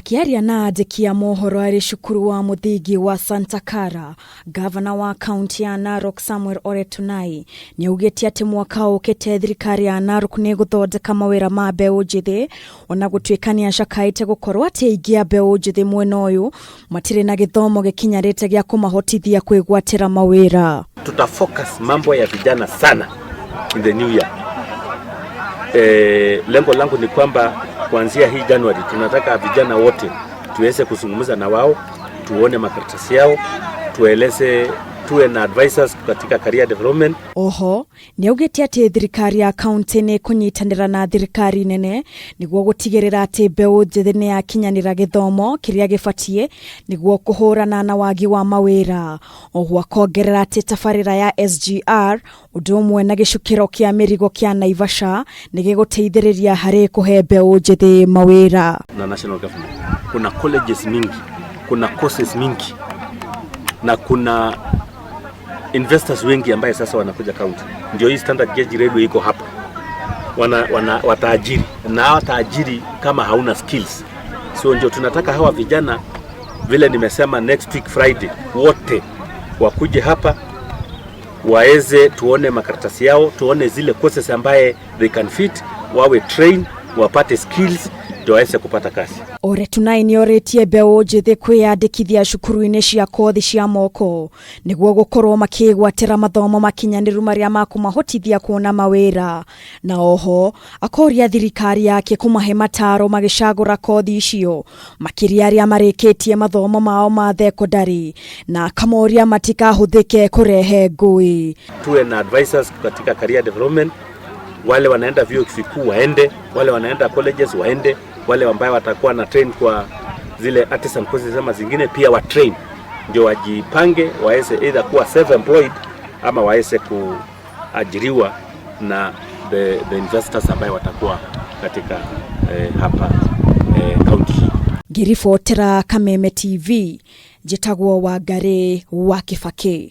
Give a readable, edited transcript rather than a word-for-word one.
Akĩaria na andĩki a mohoro arĩ cukuru wa mũthingi wa Santa Cara, gavana wa kaunti ya Narok Samuel Ole Tunai nĩ augĩte atĩ mwaka ũkĩte thirikari ya Narok nĩ ĩgũthondeka mawĩra ma mbeũ njĩthĩ, ona gũtuĩka nĩ acakaĩte gũkorwo atĩ aingĩ a mbeũ njĩthĩ mwena ũyũ matirĩ na gĩthomo gĩkinyanĩrĩte gĩa kũmahotithia kwĩgwatĩra mawĩra. Tutafocus mambo ya vijana sana in the new year. Lengo langu ni kwamba kuanzia hii January tunataka vijana wote tuweze kuzungumza na wao, tuone makaratasi yao, tueleze, tuwe na advisors katika career development. Oho nĩ augĩte atĩ thirikari ya kaunti nĩ ĩkũnyitanĩra na thirikari nene nĩguo gũtigĩrĩra atĩ mbeũ njĩthĩ nĩ yakinyanĩra gĩthomo kĩrĩa gĩbatiĩ nĩguo kũhũrana na wagi wa mawĩra. Oho akongerera atĩ tabarĩra ya SGR ũndũ ũmwe na gĩcukĩro kĩa mĩrigo kĩa Naivasha nĩ gĩgũteithĩrĩria harĩ kũhe mbeũ njĩthĩ mawĩra. Na national government kuna colleges mingi, kuna courses mingi na kuna investors wengi ambaye sasa wanakuja county. Ndio hii standard gauge railway iko hapa, wana wataajiri na hawa taajiri kama hauna skills. So ndio tunataka hawa vijana, vile nimesema, next week Friday wote wakuje hapa waweze tuone makaratasi yao, tuone zile courses ambaye they can fit, wawe train, wapate skills ndio waweze kupata kazi. Ole Tunai nĩ orĩtie mbeũ njĩthĩ kwĩyandĩkithia cukuru-inĩ cia kothi cia moko nĩguo gũkorwo makĩgwatĩra mathomo makinyanĩru marĩa makũmahotithia kuona mawĩra, na oho akoria thirikari yake kũmahe mataro magĩcagũra kothi icio, makĩria arĩa marĩkĩtie mathomo mao ma thekondarĩ, na akamoria matikahũthĩke kũrehe ngũĩ. Tuwe na advisors katika career development, wale wanaenda vyuo vikuu waende, wale wanaenda colleges waende, wale ambao watakuwa na train kwa zile artisan courses ama zingine pia wa train, ndio wajipange waweze either kuwa self employed ama waweze kuajiriwa na the investors ambayo watakuwa katika hapa county hii. Ngĩribotera Kameme TV, njĩtagwo Wangari wa Kĩbakĩ.